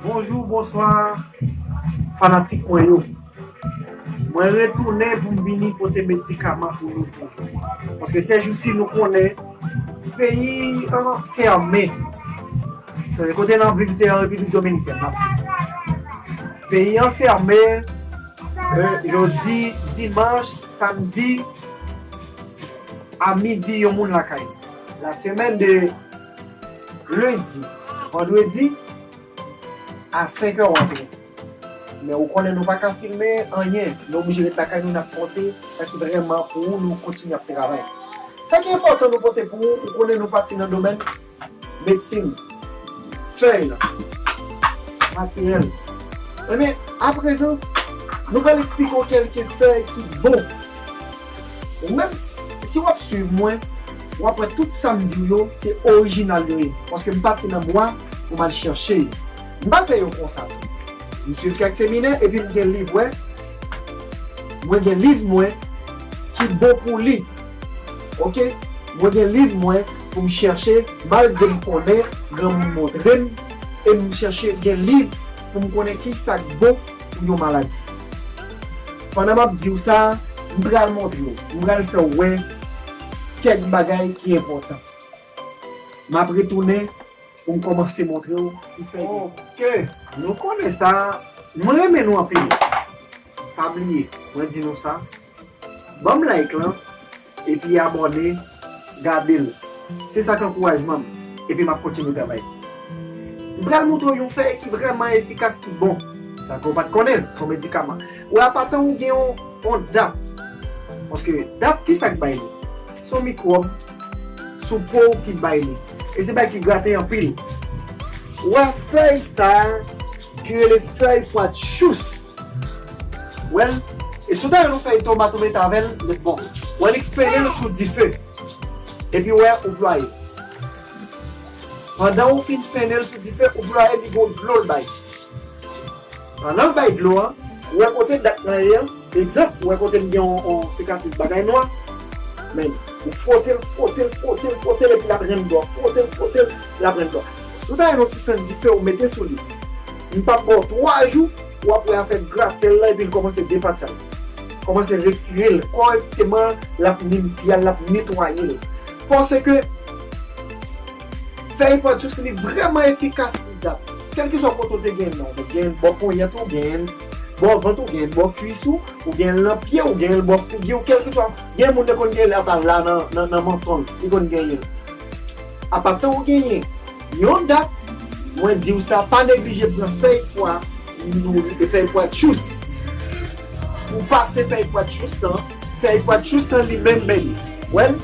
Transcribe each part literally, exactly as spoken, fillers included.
Bonjou, bonswa, fanatik mwen yo. Mwen retounen pou m vini pote medikaman pou nou toujou. Paske sèjousi nou konnen peyi an fèmen. Kote n ap viv se an Repiblik Dominikèn n ap viv. Peyi an fèmen, euh, jodi, dimanch, samdi, a midi, yon moun lakay li. La semaine de lundi, vendredi, a senk è w antre. Men ou konnen nou pa ka filme anyen. Nou oblije ret lakay nou, n ap pote sa ki vrèman pou ou, nou kontinye ap travay. Sa ki enpòtan nou pote pou ou, ou konnen nou pati nan domèn medsin, fèy la, natirèl. Ebyen, aprezan, nou pral eksplike w kèlke fèy ki bon. Ou menm, si w ap swiv mwen, w ap wè tout sa m di w yo, se orijinal yo ye. Paske m pati nan bwa pou m al chèche yo. M pa fè yo konsa tou. M swiv kèk seminè, epi m gen liv, wè. Mwen gen liv mwen ki bon pou li. Oke? Mwen gen liv mwen pou m chèche, malgre m konnen granmoun montre m, e m chèche gen liv pou m konnen ki sa k bon pou yon maladi. Pandan m ap di w sa, m pral montre w, m pral fè w wè kèk bagay ki enpòtan. M ap retounen pou m kòmanse montre w ki fè gen. Oke, nou konnen sa, mwen renmen nou anpil. Pa bliye, mwen di nou sa. Ban m like lan, epi abòne, gade l. Se sa k ankourajman m, epi m ap kontinye travay. M pral montre w yon fèy ki vrèman efikas, ki bon. Sa ke w pa t konnen, se yon medikaman. Ou wè, apatan ou gen yon, yon dat. Paske dat, ki sa k bay li? Se yon mikwòb sou po w ki bay li. E se bagay ki grate anpil. Ou wè fèy sa a ki rele fèy pwatchous. Wè l? E si w ta jwenn yon fèy tomat ou mete avè l, li bon. Wè li k fennen l sou dife. Epi wè ou plwaye. Pandan ou fin fennen l sou dife, ou plwaye, li gon dlo l bay. Pandan l bay dlo a, ou wè kote dat lan ye an, egzanp, ou wè kote m gen yon, yon sikatris bagay nwa, men ou fwote l, fwote l, fwote l, fwote l, epi l ap rann dlo a. Fwote l, fwote l, l ap rann dlo a. Si w ta jwenn yon ti sann dife, ou mete sou li. M p ap ba w twa jou, w ap wè afè gratèl la, epi l kòmanse depatcha l. Kòmanse retire l kòrèkteman, l ap limpye l, l ap netwaye l. Paske fèy pwatchous li vrèman efikas pou dat. Kèlkeswa kote w te gen nan, ou gen bò ponyèt ou, gen bò vant ou, gen bò kwis ou, ou gen nan pye ou, gen bò figi ou, kèlkeswa, gen moun te konn gen l ata la nan, nan, nan manton l, li konn genyen l. Apatan ou genyen yon dat, mwen di w sa, pa neglije pran fèy pwa, nou, fèy pwatchous. Ou pase fèy pwatchous lan, fèy pwatchous lan li menm, men li. Wè l?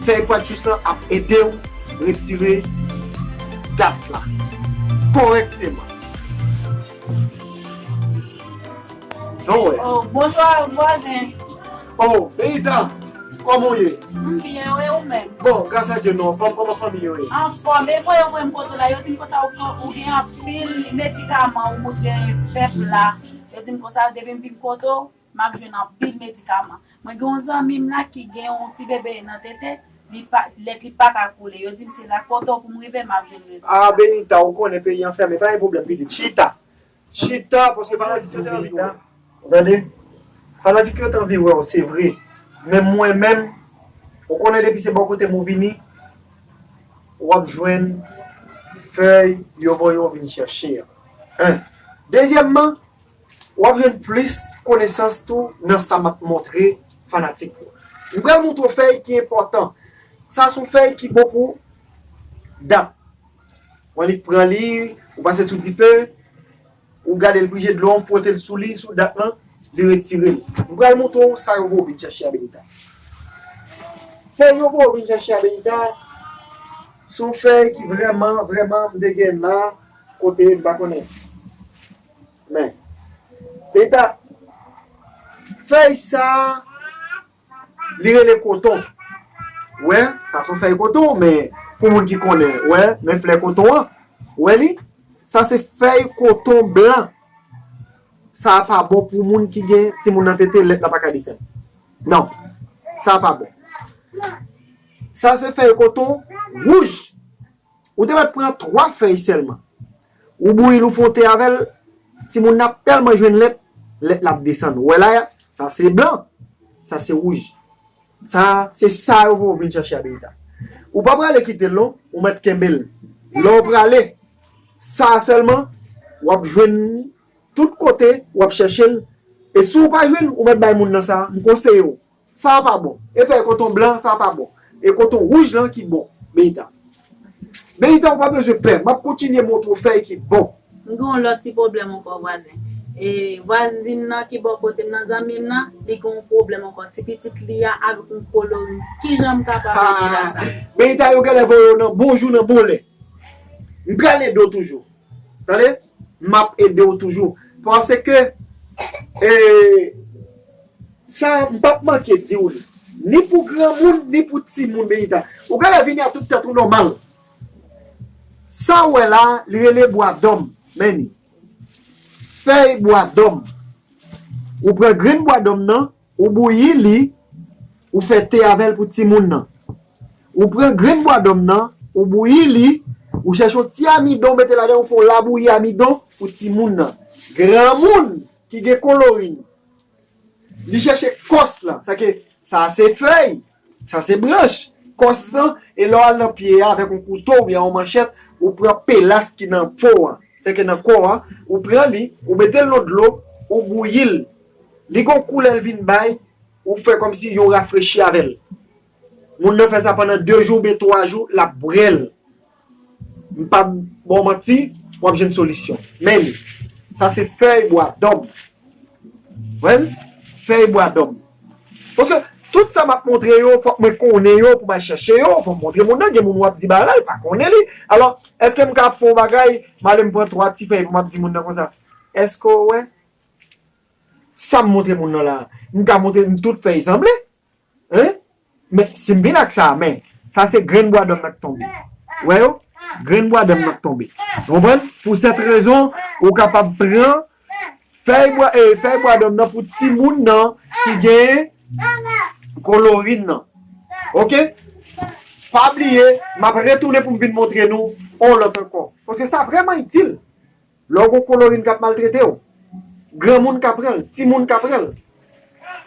Fèy pwatchous lan ap ede w retire dat la kòrèkteman. Sa w wè? Oh, bonswa, vwazen. Oh, Benita, kòman w ye? M byen, wi, ou menm? Bon, gras a Dye, nou anfòm, kòman fanmi yo ye? Anfòm, e mwen yo mwen m kote w la, yo di m konsa ou, ou gen anpil medikaman ou montre pèp la. Yo di m konsa, depi m vin kote w, m ap jwenn anpil medikaman. Mwen gen yon zanmi m la ki gen yon ti bebe nan tete, li pa, lèt li pa ka koule. Yo di m se la kote w pou m rive, m ap vin rive. Ah, Benita, ou konnen peyi an fèmen, pa gen pwoblèm, pitit. Chita. Chita, paske fanatik yo te anvi wè w. Ou tande? Fanatik yo te anvi wè w, se vre. Men mwen menm, ou konnen depi se bò kote m ou vini, w ap jwenn fèy yo voye w vin chèche a. En. Dezyèmman, w ap jwenn plis konesans tou nan sa m ap montre fanatik yo. M pral montre w fèy ki enpòtan. Sa se yon fèy ki bon pou dat. Wè li pran li, ou pase sou dife, ou gade l prije dlo an, fwote l sou li, sou dat lan, li retire l. M pral montre w sa yo voye w vin chèche a, Benita. Fèy yo voye w vin chèche a, Benita, se yon fèy ki vrèman, vrèman, m te gen la, kote m pa konnen. Men, Benita, fèy sa, li rele koton. Wè, sa se yon fèy koton, men pou moun ki konnen, wè, men flè koton an. Wè li? Sa se fèy koton blan. Sa a pa bon pou moun ki gen timoun nan tete, lèt la pa ka desann. Non, sa a pa bon. Sa se fèy koton wouj. Ou te mèt pran twa fèy sèlman. Ou bouyi l, ou fè yon te avè l, timoun nan ap tèlman jwenn lèt, lèt la ap desann. Ou wè la, sa se blan, sa se wouj. Sa, se sa yo voye w vin chèche a Benita. Ou pa prale kite l non, ou mèt kenbe l. Lè w prale, sa sèlman, w ap jwenn li tout kote, w ap chèche l. E si w pa jwenn, ou mèt bay moun nan sa, m konseye w. Sa a pa bon. E fèy koton blan, sa a pa bon. E koton wouj lan ki bon. Benita. Benita, ou pa bezwen pè. M ap kontinye montre w fèy ki bon. M gen yon lòt ti pwoblèm ankò, vwazen. E vwazin nan ki bò kote m nan, zanmi m nan, li gen yon pwoblèm ankò. Ti pitit li a avèk yon kolorin. Kijan m kapab ede l a sa? Benita, yo genlè voye w nan bon jou, nan bon lè. M pral ede w toujou. Tande? M ap ede w toujou. Paske, e, sa, m p ap manke di w li. Ni pou granmoun, ni pou timoun, Benita. Ou genlè vini a tout tèt ou nòmal. Sa ou wè la, li rele bwa dòm. Men li. Fèy bwa dòm. Ou pran grenn bwa dòm nan, ou bouyi li, ou fè te avè l pou timoun nan. Ou pran grenn bwa dòm nan, ou bouyi li, ou chèche yon ti amidon, ou mete ladan, ou fè yon labouyi amidon pou timoun nan. Granmoun ki gen kolorin, li chèche kòs lan. Sa ke, sa se fèy, sa se branch. Kòs lan, e lè w al nan pye a avèk yon kouto oubyen yon manchèt, ou pran pelas ki nan po a, sa ke nan kò a, ou pran li, ou mete l nan dlo, ou bouyi l. Li gon koulè l vin bay, ou fè kòmsi yon rafrechi avè l. Moun nan fè sa pandan de jou oubyen twa jou, l ap bwè l. M p ap ba w manti, w ap jwenn solisyon. Men li, sa se fèy bwa dòm. Wè l? Fèy bwa dòm. Paske tout sa m ap montre yo, fòk mwen konnen yo pou m al chèche yo, fòk m montre moun nan, gen moun w ap di bagay la, li pa konnen li. Alò, èske m ka ap fè yon bagay, m ale m pran twa ti fèy pou m ap di moun nan konsa? Èske w wè? Sa m montre moun nan la, m ka montre n tout fèy sanble. Hein? Men, si m vin ak sa, men, sa se grenn bwa dòm nan k tonbe. Wè yo? Grenn bwa dòm nan k tonbe. Ou konprann? Pou sèt rezon, ou kapab pran fèy bwa, e, fèy bwa dòm nan pou timoun nan ki gen kolorin nan. Oke? Pa bliye, m ap retounen pou m vin montre nou on lòt ankò. Paske sa vrèman itil. Lè w gon kolorin k ap maltrete w, granmoun ka pran l, timoun ka pran l.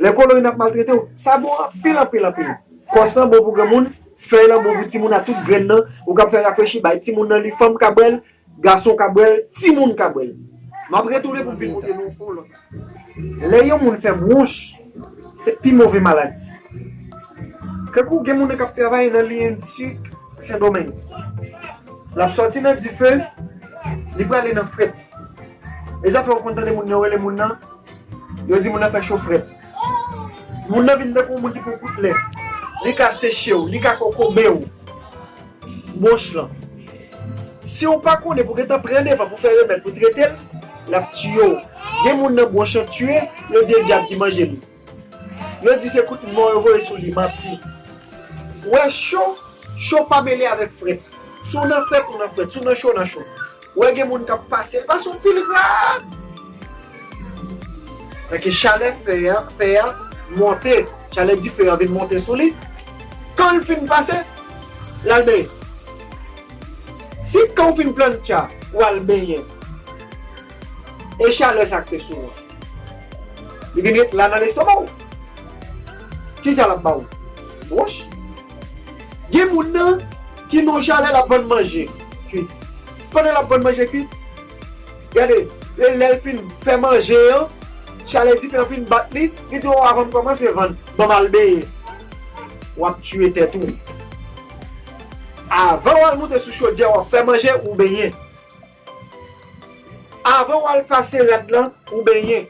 Lè kolorin ap maltrete w, sa bon anpil, anpil, anpil. Kòs lan bon pou granmoun, fèy lan bon pou timoun a tout grenn nan, ou ka fè rafrechi, bay timoun nan li, fanm ka bwè l, gason ka bwè l, timoun ka bwè l. M ap retounen pou m vin montre nou yon lòt. Lè yon moun fè bwonch, se pi move maladi. Kankou gen moun k ap travay nan L I N S U K Sendomeng. L ap sòti nan dife, li prale nan frèt. E sa fè w konn tande moun nan rele moun nan, yo di moun nan fè cho frèt. Moun nan vin tankou yon moun ki pran kout lè. Li ka seche w, li ka kokobe w. Bwonch lan. Si w pa konnen pou gentan pran devan pou fè remèd pou trete l, l ap tiye w. Gen moun nan bwonch lan tiye, yo di e dyab ki manje li. Yo di se kout mò yo voye sou li, manti. Ou wè cho, cho pa mele avèk frèt. Si w nan frèt, ou nan frèt. Si w nan cho, w nan cho. Ou wè gen moun k ap pase, l pase yon pil rad. Paske chalè fè a, fè a monte, chalè dife a vin monte sou li. Kan l fin pase, l al benyen. Si kan w fin plantya, w al benyen, e chalè sa k te sou ou an, li vin ret la nan lestoma w. Kisa l ap ba ou? Bwonch. Gen moun nan ki nan chalè l ap vann manje kwit. Pandan l ap vann manje kwit, gade, lè, lè l fin fè manje an, chalè dife an fin bat li, li di, o, avan m kòmanse vann, ban m al benyen. W ap tiye tèt ou. Avan w al moute sou chodyè, w ap fè manje, ou benyen. Avan w al pase rad lan, ou benyen.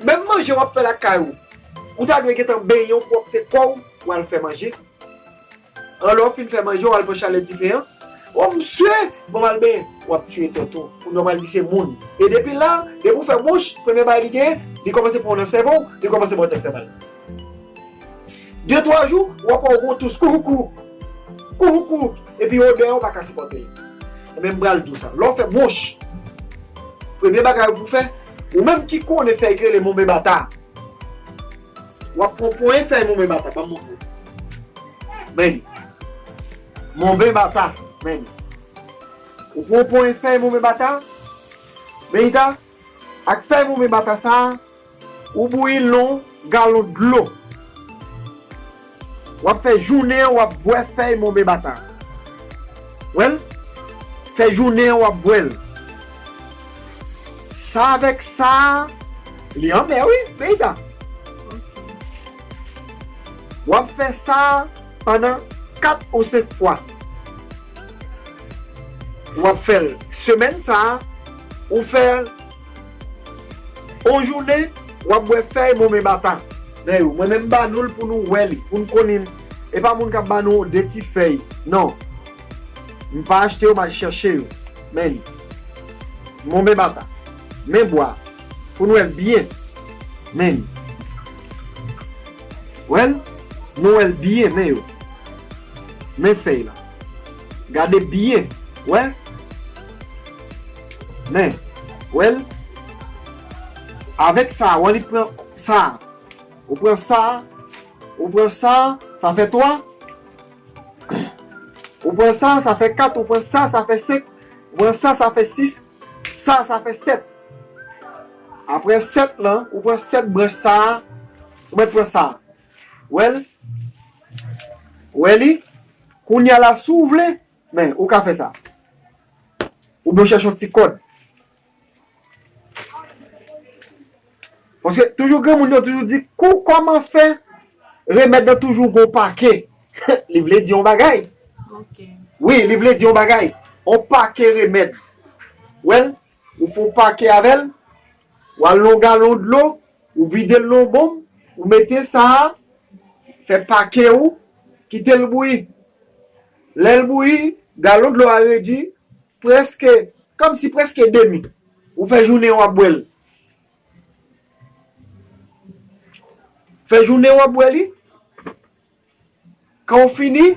Menm manje w ap fè lakay ou, ou ta dwe gentan benyen w pwòpte kò w, w al fè manje. An lè w fin fè manje, w al pran chalè dife an. O msye, bon, m al benyen. W ap tiye tèt ou. Ou nòmal di se moun. E depi la, depi w fè bouch, premye bagay li genyen, li kòmanse pran w nan sèvo w, li kòmanse ba w tèt fè mal. De twa jou, w ap wè w gon tous, kouhoukou, kouhoukou, epi odè a w pa ka sipòte l. Ebyen, m pral di w sa. Lè w fè bwonch, premye bagay pou w fè, ou menm ki konnen fèy k rele monbe bata, w ap pran ponyen fèy monbe bata, ban m montre w. Men li. Monbe bata, men li. Ou pran yon ponyè fèy monbe bata, Benita, ak fèy monbe bata sa a, ou bouyi l nan yon galon dlo. W ap fè jounen an, w ap bwè fèy monbe bata. Wè l? Fè jounen an, w ap bwè l. Sa avèk sa, li anmè, wi, Benita. W ap fè sa pandan kat ou senk fwa. W ap fè l. Semèn sa a, ou fè l yon jounen, w ap bwè fèy monbe bata nan yo. Mwen menm, m ba nou l pou nou wè li, pou n konnen l. E pa moun k ap ba nou de ti fèy. Non. M pa achte yo, m al chèche yo. Men li. Monbe bata. Men bwa. Pou n wè l byen. Men li. Wè l? Nou wè l byen, men yo. Men fèy la. Gade byen. Wè? Men. Wè l? Avèk sa, wè li pran sa. Ou pran sa. Ou pran sa, sa fè twa. Ou pran sa, sa fè kat. Ou pran sa, sa fè senk. Ou pran sa, sa fè sis. Sa, sa fè sèt. Apre sèt lan, ou pran sèt branch sa a, ou mèt pran sa a. Wè l? Wè li? Kounye a la, si w vle, men, ou ka fè sa. Oubyen w chèche yon ti kòd. Paske toujou granmoun yo toujou di, kou kòman fè remèd lan toujou gon pake. Li vle di yon bagay. Ok. Wi, li vle di yon bagay. On pake remèd. Wè l? Ou fè yon pake avè l, w al nan yon galon dlo, ou vide l nan yon bonm, ou mete sa a, fè pake ou, kite l bouyi. Lè l bouyi, galon dlo a redui prèske, kòmsi prèske demi. Ou fè jounen w ap bwè l. Fè jounen w ap bwè li. Kan w fini,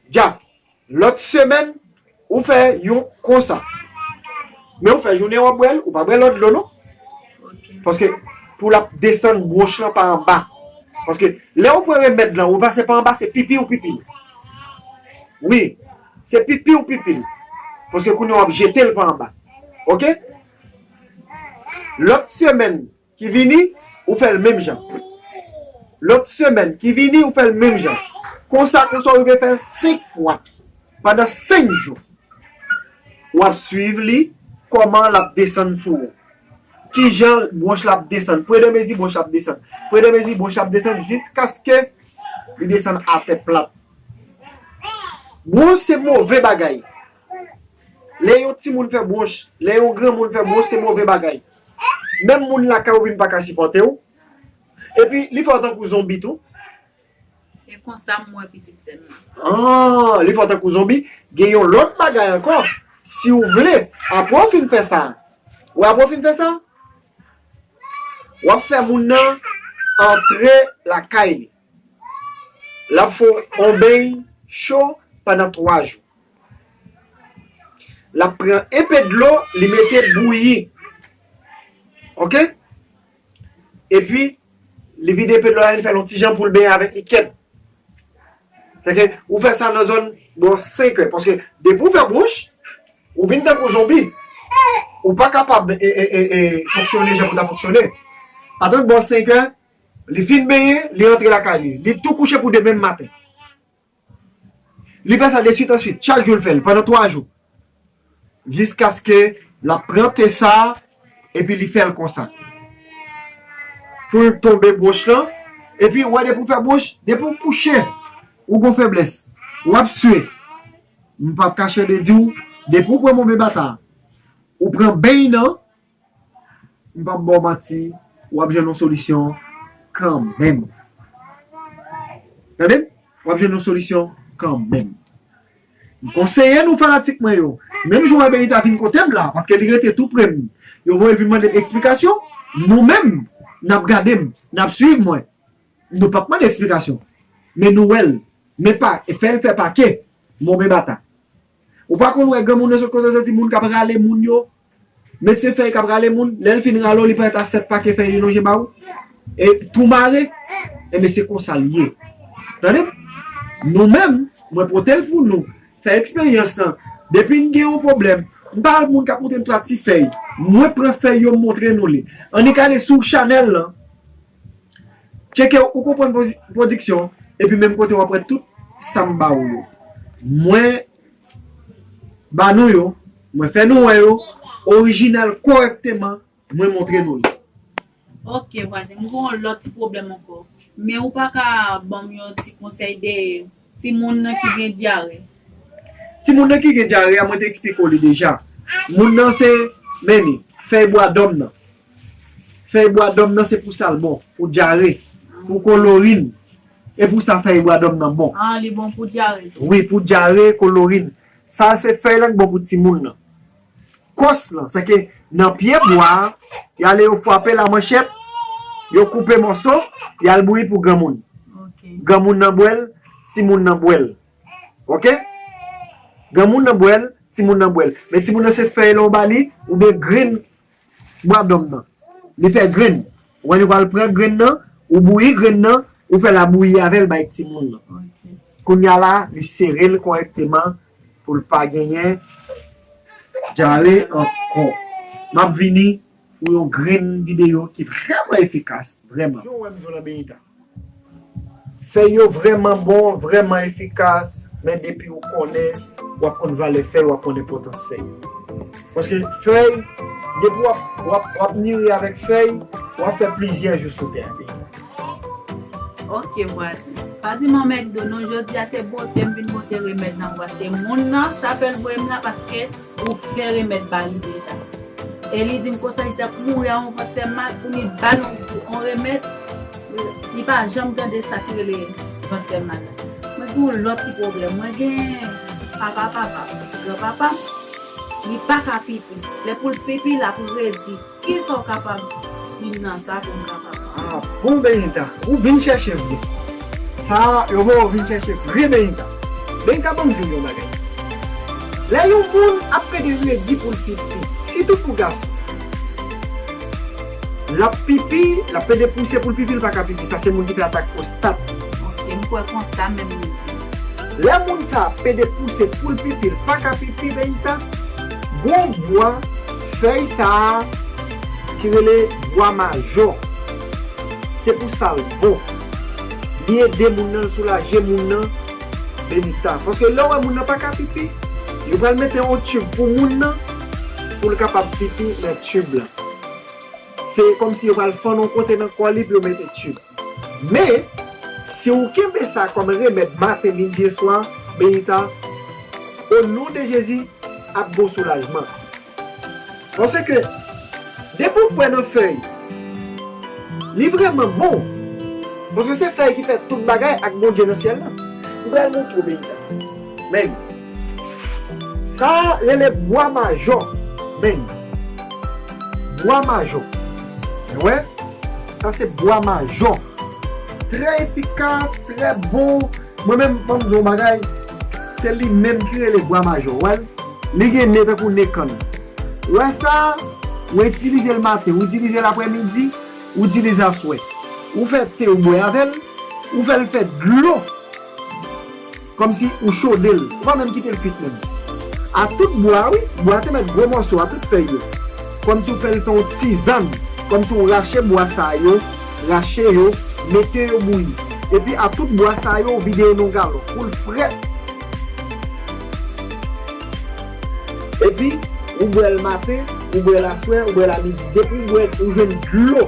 djap. Lòt semèn, ou fè yon konsa. Men ou fè jounen w ap bwè l, ou pa bwè lòt dlo non. Paske pou l ap desann bwonch lan pa anba. Paske lè ou pran remèd lan, ou pase pa anba, se pipi ou pipi l. Wi, se pipi ou pipi l. Paske kounye a w ap jete l pa anba. Ok? Lòt semèn, ki vini, ou fè l menm jan. Lòt semèn ki vini, ou fè l menm jan. Konsa, konsa, ou rive fè l senk fwa pandan senk jou. W ap swiv li, kòman l ap desann sou ou. Kijan bwonch la ap desann. Predanmezi bwonch la ap desann. Predanmezi bwonch la ap desann jiskaske li desann atè plat. Bwonch se move bagay. Lè yon timoun fè bwonch, lè yon granmoun fè bwonch, se move bagay. Menm moun lakay ou vin pa ka sipòte w. Epi, li fè w tankou zonbi tou. E konsa m wè pitit sè m nan. Ah, li fè w tankou zonbi. Gen yon lòt bagay ankò. Si w vle, apre w fin fè sa. Ou apre w fin fè sa, w ap fè moun nan antre lakay li. L ap fè w yon beny cho pandan twa jou. L ap pran enpe dlo, li mete bouyi. Ok? Epi, li vide enpe dlo la, li fè l yon ti jan pou l benyen avèk li kèt. Sèke ou fè sa nan zòn bò senk è. Paske depi w fè bwonch, ou vin tankou zonbi. Ou pa kapab e, e, e, e, fonksyone jan pou ta fonksyone. Atann bò senk è, li fin benyen, li antre lakay li. Li tou kouche pou demen maten. Li fè sa deswit answit, chak jou l fè l, pandan twa jou. Jiskaske l ap pran te sa, epi li fè l konsa. Pou l tonbe bwonch lan, epi ou wè depi w fè bwonch, depi w kouche, ou gon feblès, w ap swe. M p ap kache de di w, depi w pran monbe bata, ou pran beny nan, m p ap ba w manti, w ap jwenn yon solisyon kanmenm. Tande m? W ap jwenn yon solisyon kanmenm. M konseye nou fanatik mwen yo. Menm jan w wè Benita vin kote m la, paske li rete tou pre m. Yo voye l vin mande m eksplikasyon. Nou menm, n ap gade m, n ap swiv mwen. Nou p ap mande eksplikasyon. Men nou wè l. Men pa, fè l fè pake. Monbe bata. Ou pa konn wè granmoun yo sot kote yo soti, moun k ap rale moun yo. Medsen fèy k ap rale moun, lè l fin rale w, li parèt a sèt pake fèy li lonje ba ou. E tou mare, enben se konsa l ye. Tande? Nou menm, mwen pote l pou nou. Fè eksperyans lan. Depi n gen yon pwoblèm, m pa wè moun k ap montre m twa ti fèy. Mwen pran fèy yo, m montre nou li. Annik ale sou chanèl lan. Tcheke, ou konprann pwodiksyon, epi menm kote w ap wè tout sa m ba ou yo. Mwen ba nou yo, mwen fè nou wè yo, orijinal kòrèkteman, mwen montre nou li. Ok, vwazen, m gen yon lòt ti pwoblèm ankò. Men ou pa ka ban m yon ti konsèy de timoun nan ki gen dyare? Timoun nan ki gen dyare a, mwen te eksplike w li deja. Moun nan se, men li, fèy bwadòm nan. Fèy bwadòm nan se pou sa l bon, pou dyare, pou kolorin. E pou sa fèy bwadòm nan bon. Ah, li bon pou dyare. Wi, pou dyare, kolorin. Sa se fèy lan k bon pou timoun nan. Kòs lan, se ke nan pye bwa a, y ale yo frape lamanchèt, yo koupe mòso, y al bouyi pou granmoun. Ok. Granmoun nan bwè l, timoun nan bwè l. Ok? Granmoun nan bwè l, timoun nan bwè l. Men timoun nan se fèy lan ou ba li, oubyen grenn bwadòm nan. Li fè grenn. Ou konn ou pral pran grenn nan, ou bouyi grenn nan, ou fè labouyi avè l bay timoun nan. Ok. Kounye a la, li sere l kòrèkteman pou l pa genyen dyare ankò. M ap vini pou yon grenn videyo ki vrèman efikas, vrèman. Jan w wè m jwe la, Benita. Fèy yo vrèman bon, vrèman efikas, men depi ou konnen, w ap konn valè fèy, w ap konn enpòtans fèy. Paske fèy, depi w ap, w ap, w ap nire avèk fèy, w ap fè plizyè jou sou tè a. Ok, vwazen. Pa di m anmègde w non, jodi a se bote m vin bote remèd nan bwat. Se moun nan, sa fè l voye m la, paske ou fè remèd ba li deja. E li di m konsa li t ap mouri a yon vant fè mal pou li ba l yon, yon remèd. Li pa janm tande sa ki rele vant fè mal la. Mwen gen yon lòt ti pwoblèm. Mwen gen papa papa, granpapa m, li pa ka pipi. Lè pou l pipi, l ap redi. Kisa w kapab di m nan sa pou m kapab? Ah, bon, Benita, ou vin chèche vre. Sa, yo ba w vin chèche vre, Benita. Benita, ban m di w yon bagay. Lè yon moun ap pede redi pou l pipi, sitou pou gason, l ap pipi, l ap pede pouse pou l pipi, l pa ka pipi. Sa se moun ki fè atak pwostat. Ok, m kwè konsa menm li di. Lè moun sa a pede pouse pou l pipi, l pa ka pipi, Benita, gon bwa, fèy sa a ki rele bwa majò. Se pou sa l bon. Li ede moun nan, l soulaje moun nan, Benita. Paske lè w wè moun nan pa ka pipi, yo pral mete yon tib pou moun nan, pou l kapab pipi nan tib la. Se kòmsi yo pral fann yon kote nan kò li pou yo mete tib. Men, si w kenbe sa kòm remèd maten, midi e swa, Benita, o non de Jezi, ap gon soulajman. Paske, depi w kwè nan fèy, li vrèman bon. Paske se fèy ki fè tout bagay ak Bondye nan syèl la. M pral montre w, Benita. Men, sa rele bwa majò. Men, bwa majò. Wè, sa se bwa majò. Trè efikas, trè bon. Mwen menm, ban m di w yon bagay, se li menm ki rele bwa majò. Wè l, li gen nen tankou nen kann. Wè sa, ou itilize l maten, ou itilize l aprèmidi, ou itilize aswè. Ou fè te, ou bwè avè l, ou fè l fè dlo. Kòmsi ou chode l, ou pa menm kite l kuit menm. A tout bwa, wi, bwa te mèt gwo mòso, a tout fèy yo. Kòmsi ou fè l fè yon tizann, kòmsi ou rache bwa sa yo, rache yo, mete yo bouyi. Epi a tout bwa sa yo, ou vide yo nan yon galon, pou l frèt. Epi, ou bwè l maten, ou bwè l aswè, ou bwè l amidi. Depi ou bwè l, ou jwenn dlo.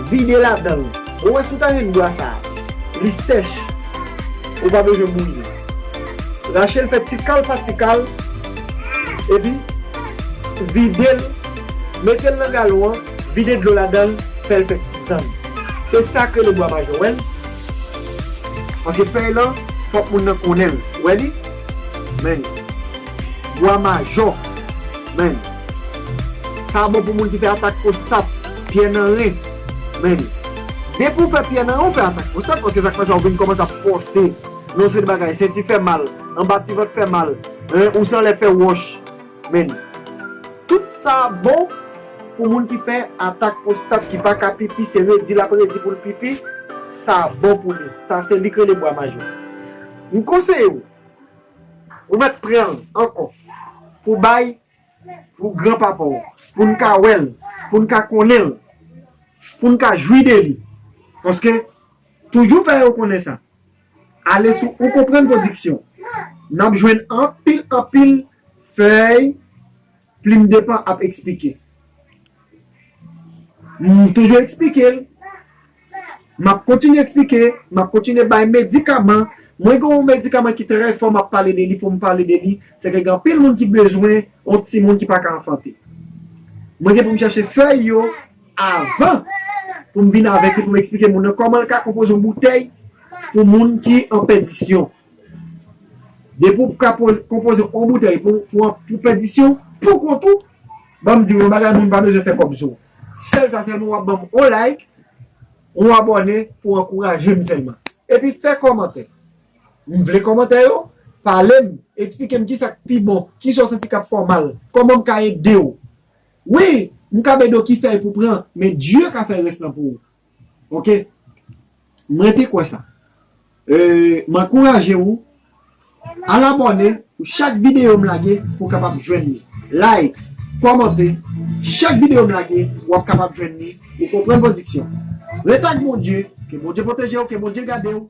Vide ladan l. Ou wè si w ta jwenn bwa sa a, li sèch. Ou pa bezwen bouyi l. Rache l fè ti kal pa ti kal. Epi, vide l. Mete l nan galon an. Vide dlo ladan l. Fè l fè tizann. Se sa k rele bwa majò, wè l? Paske fèy lan, fòk moun nan konnen l. Wè li? Men. Bwa majò. Men. Sa bon pou moun ki fè atak pwostat, pyè nan ren. Men. Depi w fè pyè nan ren, w fè atak pwostat, paske sa k fè sa, w vin kòmanse ap fòse. Nan yon seri de bagay, senti fè mal, anba ti vant fè mal, en, ou sanlè fè wòch. Men. Tout sa bon pou moun ki fè atak pwostat, ki pa ka pipi, se redi l ap redi pou l pipi, sa bon pou li. Sa se li k rele bwa majò. M konseye w, ou mèt pran l ankò. pou bay pou granpapa w, pou n ka wè l, pou n ka konnen l, pou n ka jwi de li. Paske, toujou fè yo konnen sa. Ale sou Ou Konprann Pwodiksyon. N ap jwenn anpil, anpil fèy Plim Depan ap eksplike. M toujou eksplike l. M ap kontinye eksplike, m ap kontinye bay medikaman. Mwen gen yon medikaman ki trè fò, m ap pale de li pou m pale de li. Se ke gen anpil moun ki bezwen yon timoun ki pa ka anfante. Mwen gen pou m chèche fèy yo avan pou m vin avèk li, pou m eksplike moun nan kòman l ka konpoze yon boutèy pou moun ki an pèdisyon. Depi w ka poze, konpoze yon boutèy pou, pou, pou pèdisyon, pou kont ou, ban m di w yon bagay, moun pa bezwen fè kòb sou ou. Sèl sa sèlman, w ap ban m yon like, yon abòne pou ankouraje m sèlman. Epi fè kòmantè. M vle kòmantè yo, pale m, eksplike m kisa k pi bon, kisa w santi k ap fè w mal, kòman m ka ede w. Wi, m ka ede w ki fèy pou pran, men Dye ka fè rès lan pou ou. Oke? M rete kwè sa. E, m ankouraje w al abòne pou chak videyo m lage pou w kapab jwenn li. Like, kòmante, chak videyo m lage, w ap kapab jwenn li. Ou Konprann Pwodiksyon. Rete ak Bondye, ke Bondye pwoteje w, ke Bondye gade w.